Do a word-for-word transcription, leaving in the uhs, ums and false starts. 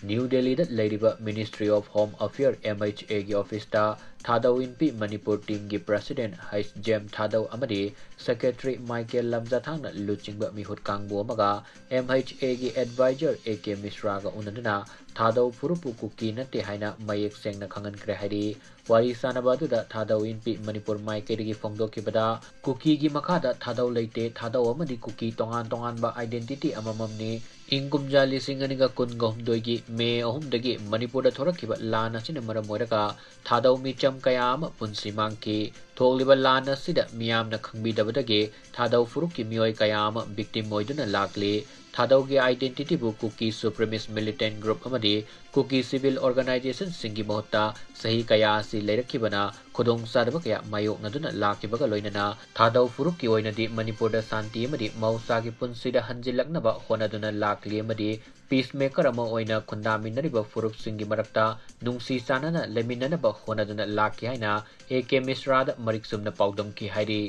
New ꯗꯦꯜꯂꯤꯗ ꯂꯩꯔꯤꯕ Ministry of Home Affairs, M H A ꯒꯤ ꯑꯣꯐꯤꯁꯇ ꯊꯥꯗꯧ ꯏꯟꯄꯤ ꯃꯅꯤꯄꯨꯔ ꯇꯤꯝꯒꯤ ꯄ꯭ꯔꯁꯤꯗꯦꯟꯠ ꯍꯩꯆ ꯖꯦꯝ ꯊꯥꯗꯧ ꯑꯃꯗꯤ ꯁꯦꯀ꯭ꯔꯦꯇꯔꯤ ꯃꯥꯏꯀꯦꯜ ꯂꯝꯖꯥꯊꯥꯡꯅ ꯂꯨꯆꯤꯡꯕ ꯃꯤꯍꯨꯠ ꯀꯥꯡꯕꯨ ꯑꯃꯒ M H A ꯒꯤ ꯑꯦꯗꯚꯥꯏꯖꯔ ꯑꯦ ꯀꯦ ꯃꯤꯁ꯭ꯔꯥꯒ ꯎꯅꯗꯨꯅ ꯊꯥꯗꯧ ꯐꯨꯔꯨꯞꯄꯨ ꯀꯨꯀꯤ ꯅꯠꯇꯦ ꯍꯥꯏꯅ ꯃꯌꯦꯛ ꯁꯦꯡꯅ ꯈꯪꯍꯟꯈ꯭ꯔꯦ ꯍꯥꯏꯔꯤ꯫ ꯋꯥꯔꯤ ꯁꯥꯅꯕ ꯑꯗꯨꯗ ꯊꯥꯗꯧ ꯏꯟꯄꯤ ꯃꯅꯤꯄꯨꯔ ꯃꯥꯏꯀꯩꯗꯒꯤ ꯐꯣꯡꯗꯣꯛꯈꯤꯕꯗ, ꯀꯨꯀꯤꯒꯤ ꯃꯈꯥꯗ ꯊꯥꯗꯧ ꯂꯩꯇꯦ, ꯊꯥꯗꯧ ꯑꯃꯗꯤ ꯀꯨꯀꯤ ꯇꯣꯉꯥꯟ ꯇꯣꯉꯥꯟꯕ identity ꯑꯃꯃꯝꯅꯤ꯫ ꯏꯪ ꯀꯨꯝꯖꯥ ꯂꯤꯁꯤꯡ ꯑꯅꯤꯒ ꯀꯨꯟꯒ ꯍꯨꯝꯗꯣꯏꯒꯤ ꯃꯦ ꯑꯍꯨꯝꯗꯒꯤ ꯃꯅꯤꯄꯨꯔꯗ ꯊꯣꯔꯛꯈꯤꯕ ꯂꯥꯟ ꯑꯁꯤꯅ ꯃꯔꯝ ꯑꯣꯏꯔꯒ ꯊꯥꯗꯧ ꯃꯤꯆꯝ ꯀꯌꯥ ꯑꯃ ꯄꯨꯟꯁꯤ ꯃꯥꯡꯈꯤ꯫ ꯊꯣꯛꯂꯤꯕ ꯂꯥꯟ ꯑꯁꯤꯗ ꯃꯤꯌꯥꯝꯅ ꯈꯪꯕꯤꯗꯕꯗꯒꯤ ꯊꯥꯗꯧ ꯐꯨꯔꯨꯞꯀꯤ ꯃꯤꯑꯣꯏ ꯀꯌꯥ ꯑꯃ victim ꯑꯣꯏꯗꯨꯅ ꯂꯥꯛꯂꯤ꯫ ꯊꯥꯗꯧꯒꯤ identityꯕꯨ ꯀꯨꯀꯤ supremacist militant group ꯑꯃꯗꯤ ꯀꯨꯀꯤ civil organizationꯁꯤꯡꯒꯤ ꯃꯍꯨꯠꯇ ꯆꯍꯤ ꯀꯌꯥ ꯑꯁꯤ ꯂꯩꯔꯛꯈꯤꯕꯅ ꯈꯨꯗꯣꯡꯆꯥꯗꯕ ꯀꯌꯥ ꯃꯥꯌꯣꯛꯅꯗꯨꯅ ꯂꯥꯛꯈꯤꯕꯒ ꯂꯣꯏꯅꯅ ꯊꯥꯗꯧ ꯐꯨꯔꯨꯞꯀꯤ ꯑꯣꯏꯅꯗꯤ ꯃꯅꯤꯄꯨꯔꯗ ꯁꯥꯟꯇꯤ ꯑꯃꯗꯤ ꯃꯍꯧꯁꯥꯒꯤ ꯄꯨꯟꯁꯤꯗ ꯍꯟꯖꯤꯜꯂꯛꯅꯕ ꯍꯣꯠꯅꯗꯨꯅ ꯂꯥꯛꯂꯤ ꯑꯃꯗꯤ peacemaker ꯑꯃ ꯑꯣꯏꯅ ꯈꯨꯟꯗꯥꯃꯤꯟꯅꯔꯤꯕ ꯐꯨꯔꯨꯞꯁꯤꯡꯒꯤ ꯃꯔꯛꯇ ꯅꯨꯡꯁꯤ ꯆꯥꯟꯅꯅ ꯂꯩꯃꯤꯟꯅꯅꯕ ꯍꯣꯠꯅꯗꯨꯅ ꯂꯥꯛꯈꯤ ꯍꯥꯏꯅ ꯑꯦ ꯀꯦ ꯃꯤꯁ꯭ꯔꯥꯗ ꯃꯔꯤꯛ ꯆꯨꯝꯅ ꯄꯥꯎꯗꯝꯈꯤ ꯍꯥꯏꯔꯤ꯫